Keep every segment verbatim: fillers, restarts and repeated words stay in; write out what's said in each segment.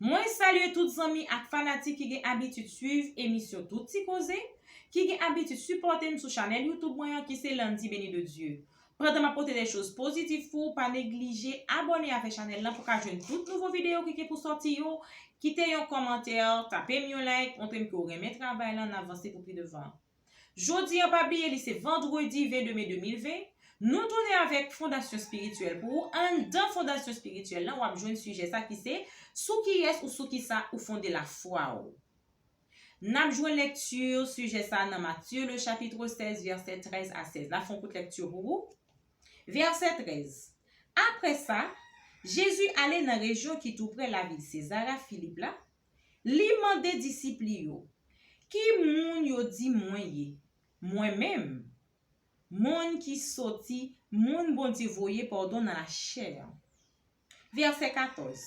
Mwen salye tout zanmi ak fanatik ki gen abitid swiv emisyon Tout Ti Koze, ki gen abitid sipòte m sou chanèl YouTube mwen an ki se Landy Béni de Dieu. Pandan m ap pote de choz pozitif pou ou, pa neglije abòne avèk chanèl lan pou ka jwenn tout nouvo videyo ki gen pou sòti yo. Kite yon kòmantè, tape m yon like, montre m ke w renmen travay lan, n avanse pou pi devan. Jodi an, pa bliye, li se vandredi vennde me de mil ven. Nou tounen avèk fondasyon espirityèl pou ou. Anndan fondasyon espirityèl lan, w ap jwenn sijè sa ki se sou kiyès ou sou kisa ou fonde lafwa w. N ap jwenn lekti sijè sa nan Matye, le chapitre seize, vèsè trèz a sèz. N ap fè yon kout lekti pou ou. Vèsè trèz. Apre sa, Jezi ale nan rejyon ki toupre lavil Sezare Filip la. Li mande disip li yo, "Ki moun yo di mwen ye? Mwen menm, moun ki soti, moun Bondye voye, pardon, nan lachè an." Vèsè katòz.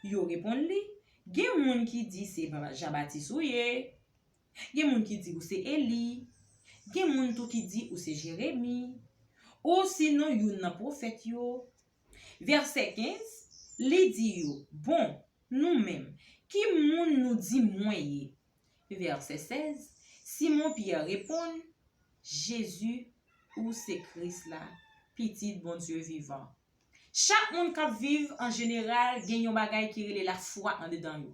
Yo reponn li, "Gen moun ki di se Jan Batis ou ye. Gen moun ki di ou se Eli. Gen moun tou ki di ou se Jeremi. Osinon youn nan pwofèt yo." Vèsè kenz. Li di yo, "Bon, nou menm, ki moun nou di mwen ye?" Vèsè sèz. Simon Pyè reponn, "Jezi, ou se Kris la, Pitit Bondye vivan." Chak moun k ap viv an jeneral gen yon bagay ki rele lafwa andedan yo.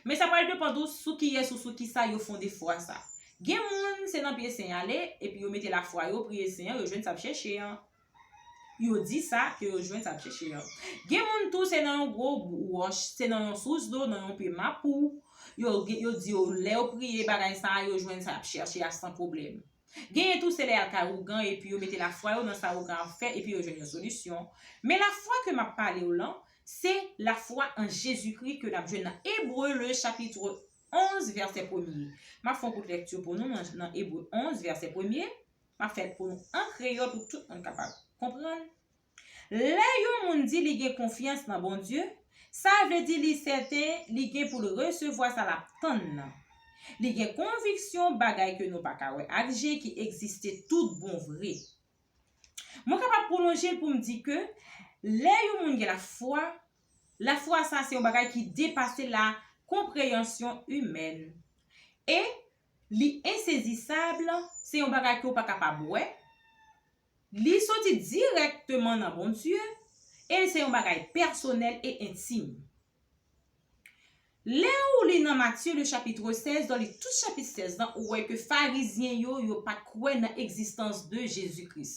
Men sa pral depann tou sou kiyès ou sou kisa yo fonde fwa sa. Gen moun, se nan pye sen y ale, epi yo mete lafwa yo, priye sen an, yo jwenn sa y ap chèche an. Yo di sa, ke yo jwenn sa y ap chèche an. Gen moun tou, se nan yon gwo wòch, se nan yon sous dlo, nan yon pye mapou. Yo, yo di yo, lè yo priye bagay sa a, yo jwenn sa y ap chèche a san pwoblèm. Genyen tou, se lè y al kay ougan, epi yo mete lafwa yo nan sa ougan ap fè, epi yo jwenn yon solisyon. Men lafwa ke m ap pale w lan, se lafwa an Jezikri ke n ap jwenn nan Ebre, le chapitre onze, vèsè premye. M ap fè yon kout lekti pou nou nan, nan Ebre onz, vèsè premye. M ap fè l pou nou an kreyòl pou tout moun kapab konprann. Lè yon moun di li gen konfyans nan Bondye, sa vle di li sèten li gen pou l resevwa sa l ap tann nan. Li gen konviksyon bagay ke nou pa ka wè ak je ki egziste tout bon vre. Mwen kapab pwolonje l pou m di ke lè yon moun gen lafwa, lafwa sa se yon bagay ki depase la konpreyansyon imèn. E li ensezisab, se yon bagay ke w pa kapab wè. Li soti dirèkteman nan Bondye, e se yon bagay pèsonèl e entim. Lè ou li nan Matye, le chapitre seize, dan li tout chapit sèz lan, ou wè ke Farizyen yo, yo pa t kwè nan egzistans de Jezi Kris.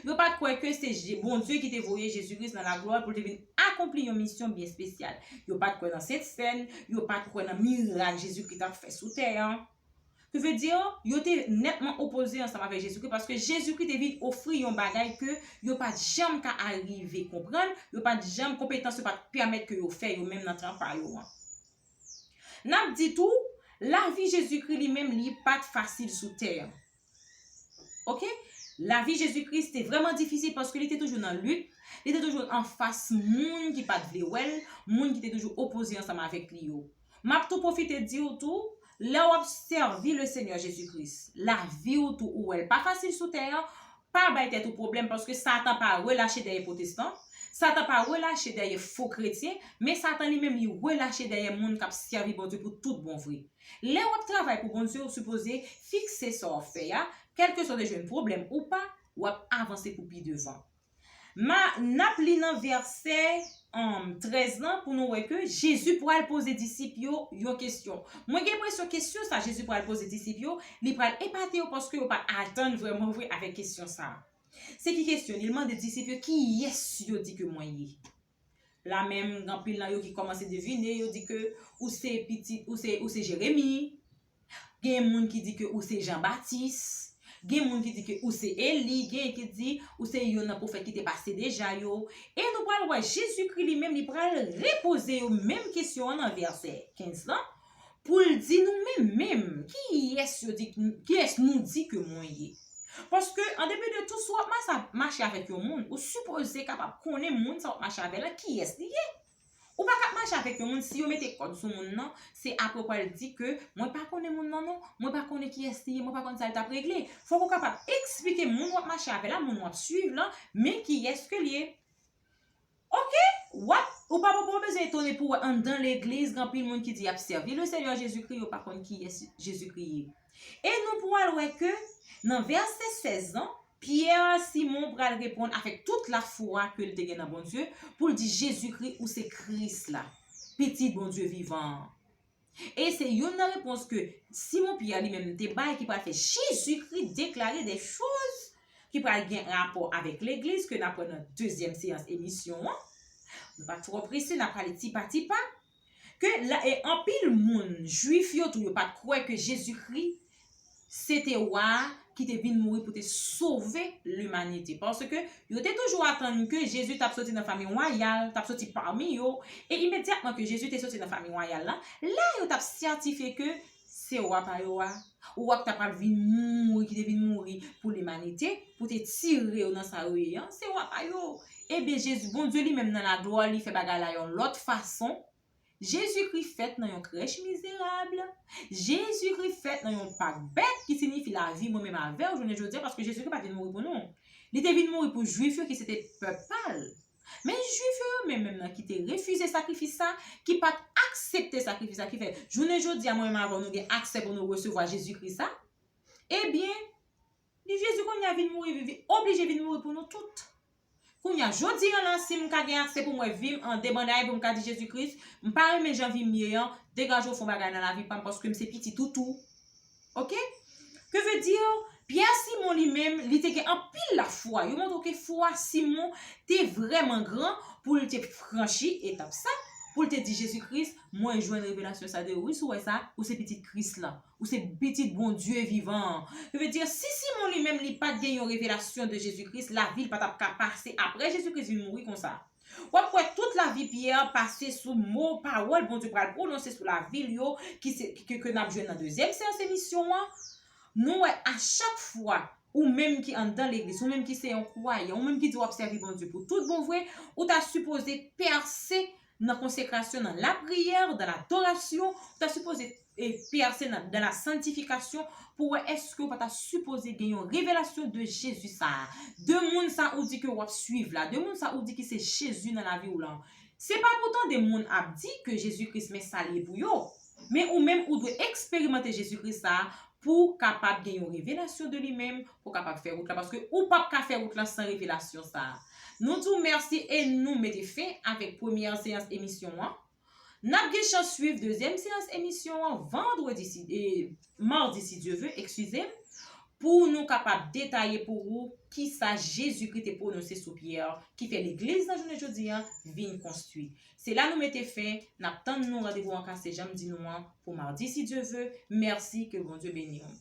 Yo pa t kwè ke se Je-, Bondye ki te voye Jezi Kris nan laglwa pou l te vin akonpli yon misyon byen espesyal. Yo pa t kwè nan Sentsèn, yo pa t kwè nan mirak Jezi Kris t ap fè sou tè an. Ki vle di, yo te nètman opoze ansanm avèk Jezikri, paske Jezikri te vin ofri yon bagay ke yo pa t janm ka arive konprann, yo pa t janm, konpetans yo pa t pèmèt ke yo fè yo menm nan tan pa yo an. N ap di tou, lavi Jezikri li menm, li pa t fasil sou tè an. Oke? Lavi Jezikri te vrèman difisil paske li te toujou nan lit, li te toujou anfas moun ki pa t vle wè l, moun ki te toujou opoze ansanm avèk li yo. M ap tou pwofite di w tou, lè w ap sèvi le Senyè Jezi Kris, lavi w tou ou wè l pa fasil sou tè an, pa bay tèt ou pwoblèm, paske Satan pa relache dèyè pwotestan, Satan pa relache dèyè fo kretyen, men Satan li menm li relache dèyè moun k ap sèvi Bondye pou tout bon vre. Lè w ap travay pou Bondye, ou sipoze fikse sa w ap fè a, kèlkeswa w te jwenn pwoblèm ou pa, w ap avanse pou pi devan. Ma, n ap li nan vèsè, um, trèz lan pou nou wè ke Jezi pral poze disip yo yon kesyon. Mwen gen enpresyon kesyon sa Jezi pral poze disip yo, li pral epate yo paske yo pa atann vrèman vre avèk kesyon sa. Se ki kesyon li? Li mande disip yo, "Kiyès yo di ke mwen ye?" La menm, gen anpil nan yo ki kòmanse devine, yo di ke ou se pitit, ou se, ou se Jeremi. Gen moun ki di ke ou se Jan Batis. Gen moun ki di ke ou se Eli. Gen ki di ou se youn nan pwofèt ki te pase deja yo. E nou pral wè Jezikri li menm, li pral repoze yo menm kesyon an nan vèsè kenz lan, pou l di nou menm menm, kiyès yo di, kiyès nou di ke mwen ye? Paske, an depi de tou, si w ap mache, mache avèk yon moun, ou sipoze kapab konnen moun sa w ap mache avè l lan, kiyès li ye. Ou pa ka ap mache avèk yon moun, si yo mete kòd sou moun nan, se apre w pral di ke, "Mwen pa konnen moun nan non, mwen pa konnen kiyès li ye, mwen pa konn sa l t ap regle." Fòk ou kapab eksplike moun w ap mache avè l la, moun w ap swiv lan, men kiyès ke l ye. Oke, w ap Ou pa poko bezwen etone pou wè anndan legliz, gen anpil moun ki di y ap sèvi le Senyè Jezikri, yo pa konn kiyès Jezikri ye. E nou pral wè ke nan vèsè sèz lan, Pyè, Simon pral reponn avèk tout lafwa ke l te gen nan Bondye, pou l di, Jezikri, ou se Kris la, Pitit Bondye vivan an. E se youn nan repons ke Simon Pyè li menm te bay ki pral fè Jezikri deklare de choz ki pral gen rapò avèk legliz ke n ap wè nan dezyèm seyans emisyon an. Nou pa twò prese, n ap pale ti pa ti pa. Ke la, e anpil moun, jwif yo tou, yo pa t kwè ke Jezikri se te wa a ki te vin mouri pou te sove limanite. Paske yo te toujou atann ke Jezi t ap soti nan fanmi wayal, t ap soti pami yo. E imedyatman ke Jezi te soti nan fanmi wayal la, la yo t ap sètifye ke se wa pa yo a. Wa k t ap vin mouri, ki te vin mouri pou limanite, pou te tire yo nan sa yo ye an, se wa pa yo. Ebyen, Jezi, Bondye li menm nan laglwa, li fè bagay la yon lòt fason. Jezikri fèt nan yon krèch mizerab. Jezikri fèt nan yon pak bèt, ki siyifi lavi, mwen menm avè w, jounen jodi a, paske Jezikri pa t vin mouri pou nou. Li te vin mouri pou jwif yo, ki se te pèp pa l. Men jwif yo, yo menm, menm nan, ki te refize sakrifis sa, ki pa t aksepte sakrifis sa, ki fè, jounen jodi a, mwen menm avè w, nou gen aksè pou nou resevwa Jezikri sa. Ebyen, li Jezi kounye a vin mouri, vin, vin, oblije vin mouri pou nou tout. Kounye a, jodi a la, si m ka gen aksè pou mwen vi m an debanday, pou m ka di, Jezi Kris, m pa renmen jan vi m ye an, degaje w fè yon bagay nan lavi pa m, paske m se pitit ou tou. Oke? Ke ve dire, Pyè Simon li menm, li te gen anpil lafwa. Yo montre ke fwa Simon te vrèman gran pou l te franchi etap sa, pou l te di, Jezi Kris, mwen jwenn revelasyon sa de ou, wi, si w wè sa, ou se pitit Kris la. Ou se pitit Bondye vivan an. Ke ve dire, si Simon li menm li pa t gen yon revelasyon de Jezi Kris, lavi l pa t ap ka pase apre Jezi Kris vin mouri konsa. W ap wè tout lavi Pyè pase sou mo, pawòl Bondye pral pwononse sou lavi l yo, ki se, ke, ke n ap jwenn nan dezyèm seyans emisyon an. Nou wè a chak fwa, ou menm ki anndan legliz, ou menm ki se yon kwayan, ou menm ki di w ap sèvi Bondye pou tout bon vre, ou ta sipoze pèse nan konsekrasyon, nan lapriyè, nan ladorasyon, ou ta sipoze e pèse nan, dans la sanctification, pou wè èske w pa ta sipoze gen yon revelasyon de Jezi sa a, de moun sa ou di ke w ap swiv la, de moun sa ou di ki se Jezi nan lavi w lan. Se pa pou tande moun ap di ke Jezi Kris men sa l ye pou yo, men ou menm ou dwe eksperimante Jezi Kris sa a pou w kapab gen yon revelasyon de li menm, pou w kapab fè wout la, paske ou p ap ka fè wout la san revelasyon sa a. Nou di w mèsi e nou mete fen avèk premyè seyans emisyon an. N ap gen chans swiv dezyèm seyans emisyon an vandredi, si, e, madi, si Dye ve, eskize m, pou nou kapab detaye pou ou kisa Jezikri te pwononse sou Pyè, ki fè legliz nan jounen jodi a vin konstwi. Se la nou mete fen, n ap tann nou randevou an kase, jan m di nou an, pou madi, si Dye ve. Mèsi, ke Bondye beni w.